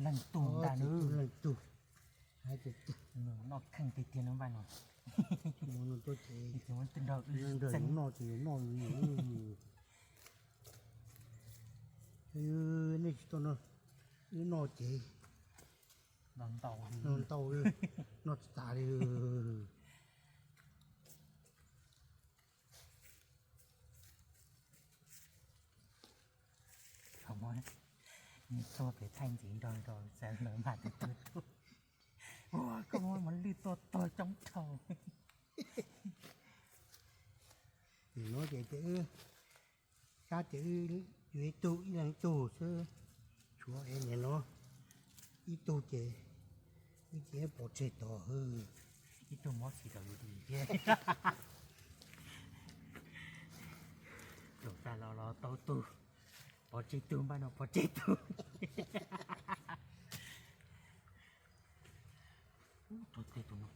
Leej tug ntag, leej tug. Noj kheej tiag tiag no npaj no. Mus no tuaj ces nrog wb noj ces yuav noj li. Nej tsis tau noj, wb noj ces noj ntau, noj tsis tas li. Txog pem thaij ntxiv nrog nrog xav lawv mas tus tus tus. Ua koj muab mos lwj tua tuag coob dhau. Nim no ces wb sab ces wb yuav ib tug ib leeg ib tug xwb, tshuav es nim no ib tug ces wb cia pov tseg tod. Ib tug mob xis rau yus di thiab. Tus tas los los tau tug, pov tseg tug, npaj no pov tseg tug. Ub, rau tej tus no,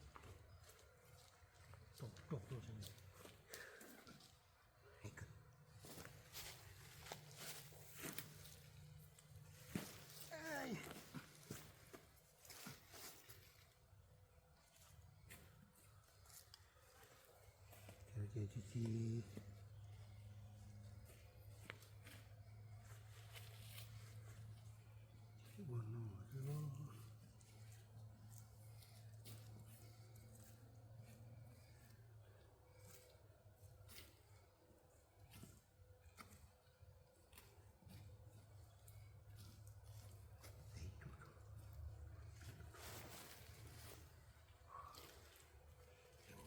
rau rau rau. Ces tsis tsis ua no xwb.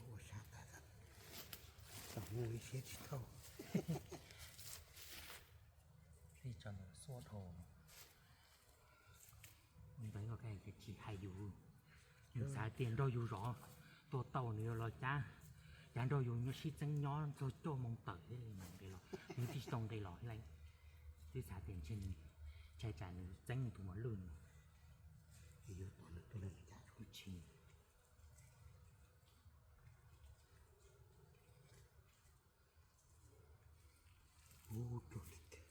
Ua sab tas, txom nyem ib siab tsis thauj. Tij tso ntawm xuab dhau. Ntawd ces tsis hais yus, nws xav tias nrog yus zov, tua tau nws yuav los cab, cas nrog yus nyob sib txeeb nyob txog cuaj moo tawm thiab li mas nqis los, nws twb tsis tau nqis los thiab. Twb xav tias ntshe nws, ntshai tsam nws txeeb nws tus mos lwj no. Yuav tom nws tuaj li cas tsis tshee. Ub, tuag li tiag.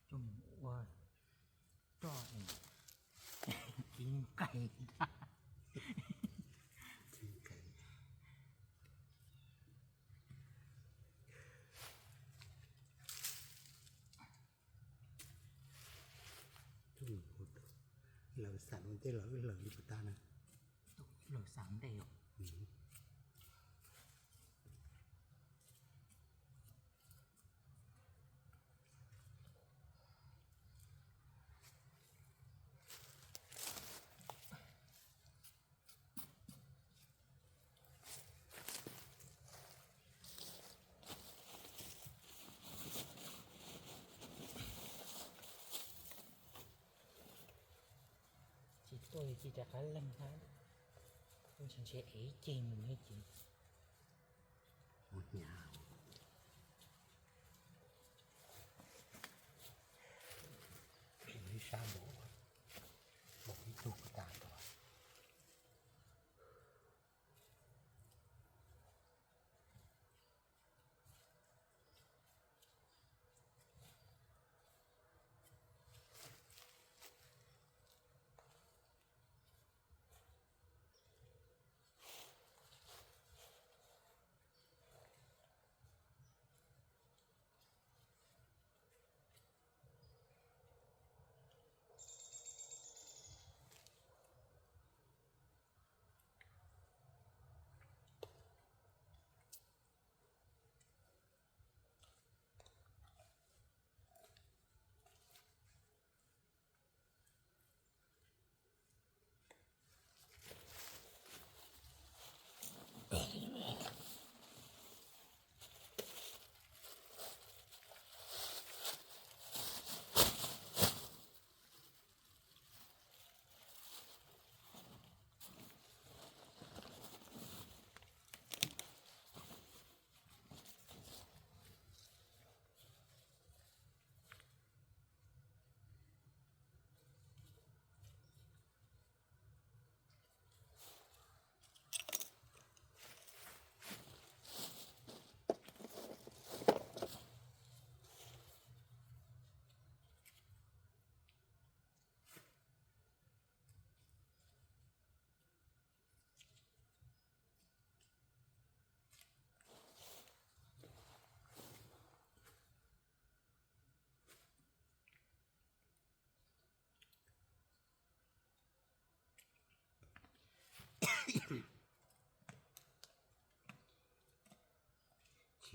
Coj mus ua roj, kib nqaij ntag. Lawv xam ua ntej los wb lawv li puas tag na? Lawv xam ntej os. Tsis tuaj ces rov qab leeg hab, ntshe ntshe ev ceg mus thiab ces. Ua hnyav. Ib sab npaum, npaum ib tug tas tod.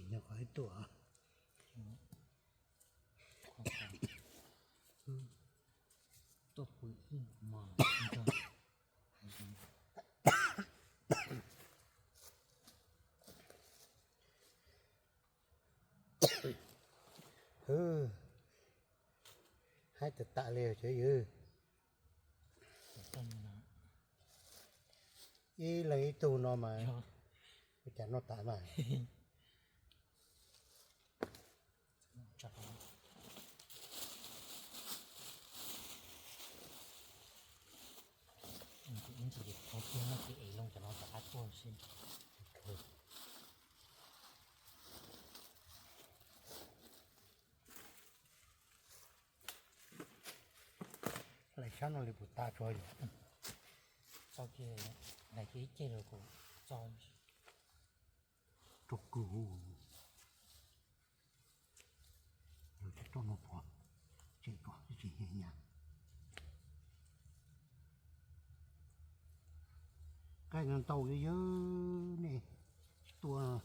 Nyob qhov ib tuaj. Tuaj pw ib hmos. Hwb, haib tas tas li cov yws. Ib leeg ib tug no mas ua cas noj tas mas. Lawv sab no li puas tas tsuav yom? Txo kiag, lawv kiag ib ceg los kuv txo. Rau kawg. Lawv tsis tuaj no puas tsem kom tsis nyas. Qaij no ntau li yawg nej tsis tua no.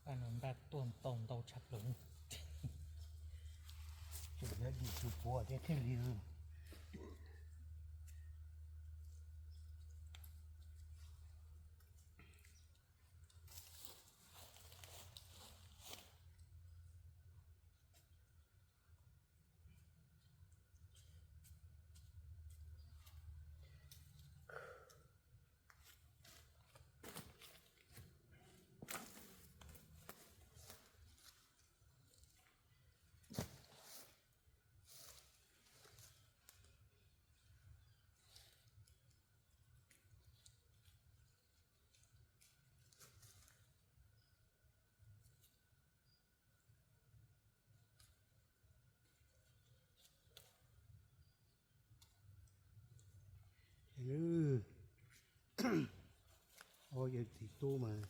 Paj no npaj tuaj ntau ntau tshaj plaws. Tseem yuav dim tus puav thiab thiaj li. Ob yawg txiv tub mas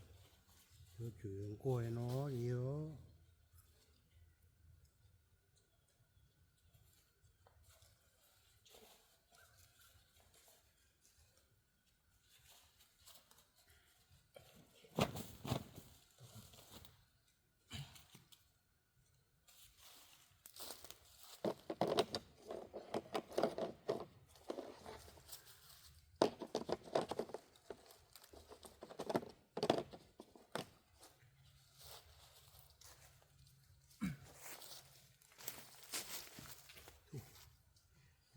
yuav tsum nquag no li os.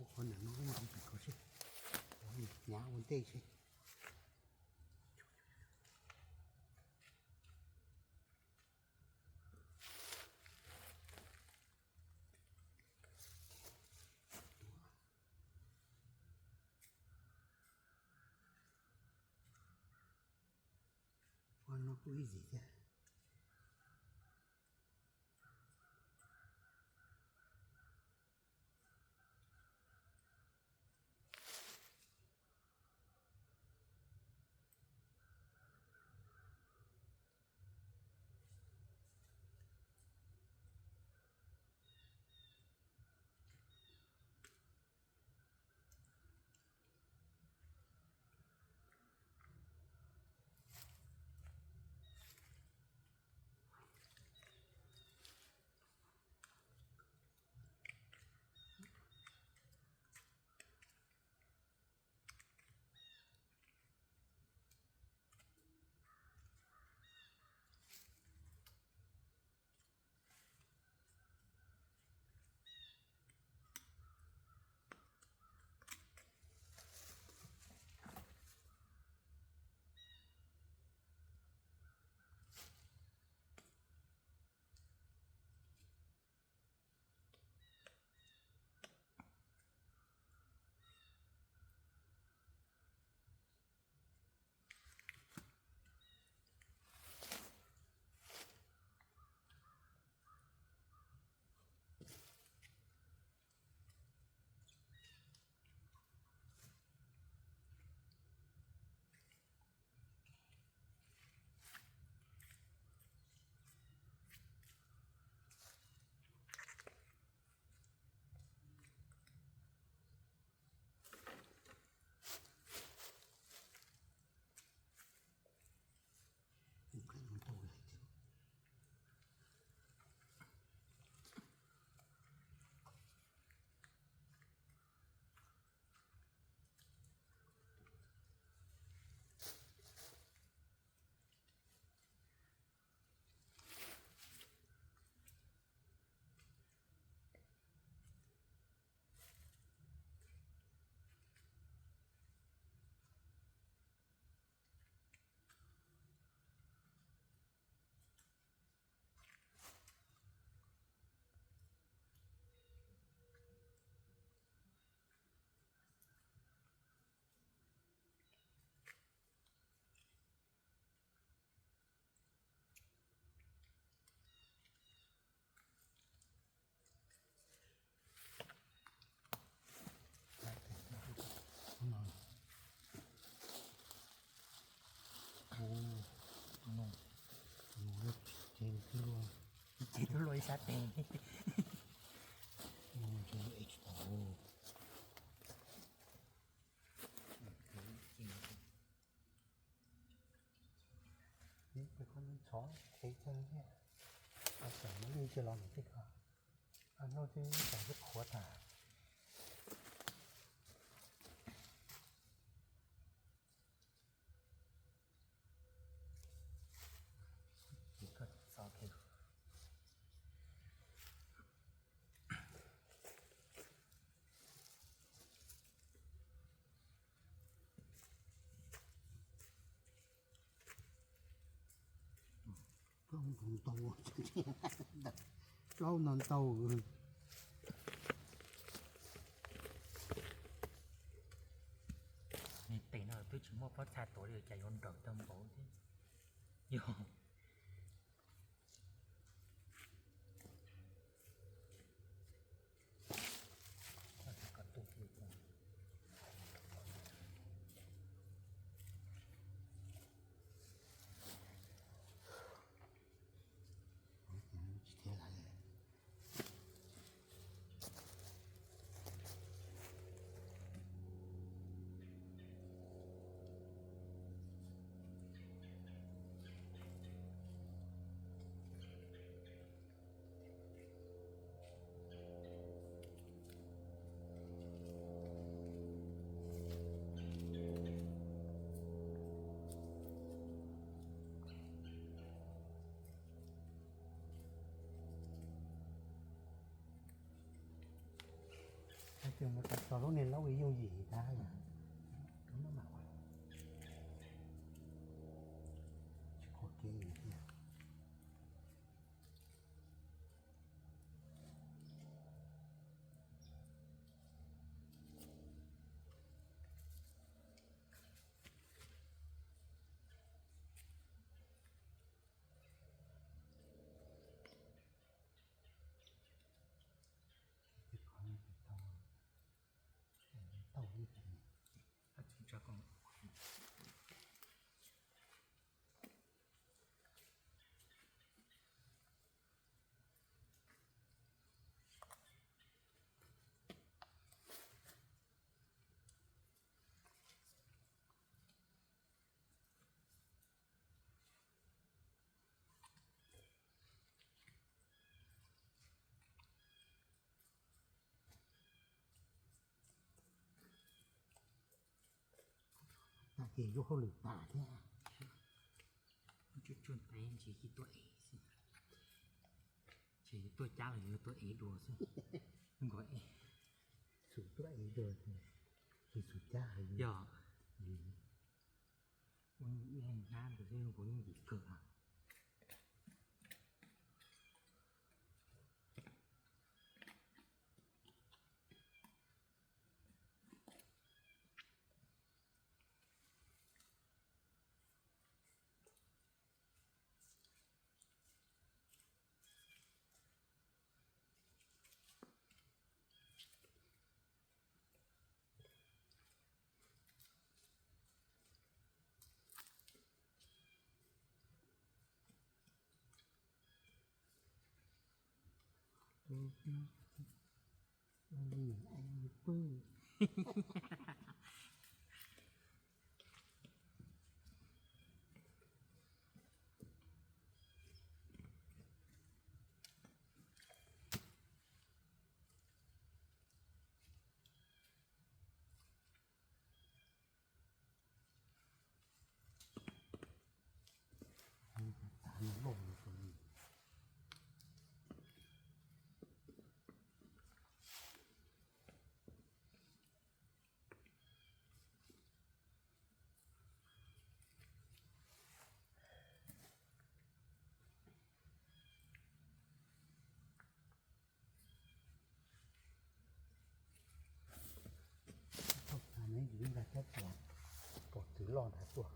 Ua qhov ntawm no ib ntsis pem ko seb, hnyav ua ntej seb. Ua no kuj ib zim thiab. Ces tub luaj ib sab tes. Tsis tau. Ntxhov qhev kawg thiab. Tau tawm mus lwj cia los ntawm tej ko. Noj twb tau twb qhuav tag. Ces koj txo kiag. Plaub no ntau, plaub no ntau. Nws tes no twb tsis muaj pob txha tuav li cas yuav nrawm tau npaum thiab. Yog. Hais tias mus txog lub niag laub yooj yim ntag. Tsis qhuav kev thiab. Tau. Tag kis yus hauj lwm tas thiab. Tsuj tsuag tais ntsis cia tuaj ev xwb. Ces yus tuaj cab los yus tuaj ev dua xwb. Nkaus ev. Xub tuaj ev dua, ces xub cab heev. Yog. Ua ib leeg hnab ntawd xwb kuv yeej dim kawg. Thaum neb ntag thiab pom, pom tw loj ntawd tuaj.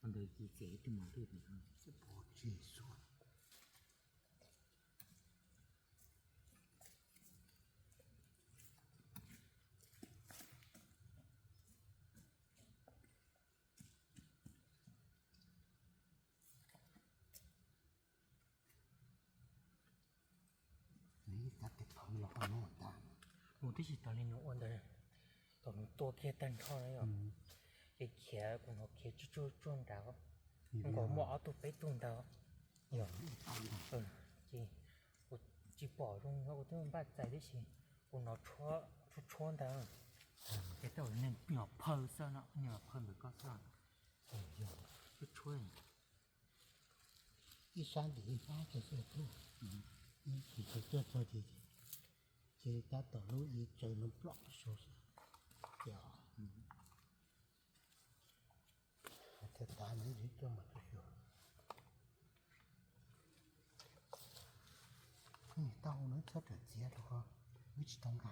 Ntawd ci txiav ib tug mos lwj pem no. Pov tseg xwb. Mus tib si tas li nws ua ntawd, thaum nws tua kiag tag nrho na yom, ces khiav, kuv hnov khiav tsuag tsuag tsuag nrad, nkaus muaj ob tug peb tug ntawd yom. Ces kuv tsis pom zoo, kuv twb npaj txais tib si, kuv hnov tshuab tshuab ntawd, ces tej zaum neeg nyuam phawj xwb no, nyuam phawj ntawm koj xwb. Tshuab tshuab. Ib sab ntim ib sab ces tuaj, ib chim ces tuaj txog ces, ces tab tom lub ib tsaws no plom saud xwb. Ces thiaj tav no ib txwm tuaj mas tuaj xyuas. Tau no txhob rawm txiav rau qhov wb tsis tau nqa.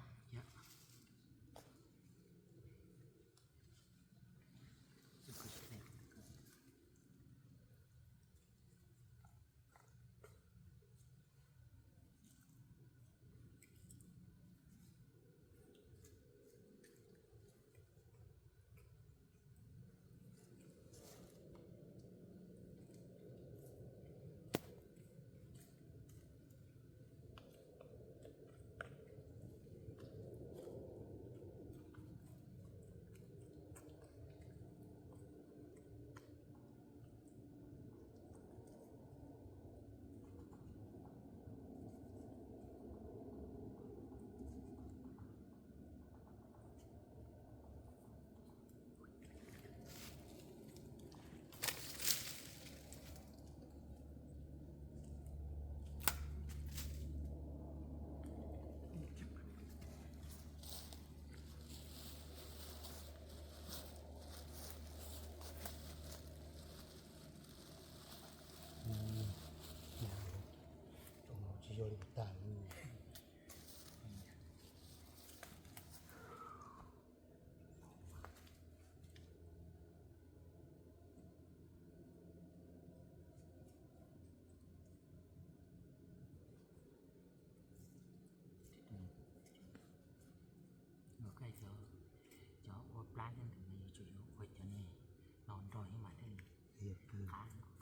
Tsis yog li tag. Cov ua plab thiab ntawd mas yuav tsum yuav ua cov no nrog thiab mas thiaj li qab.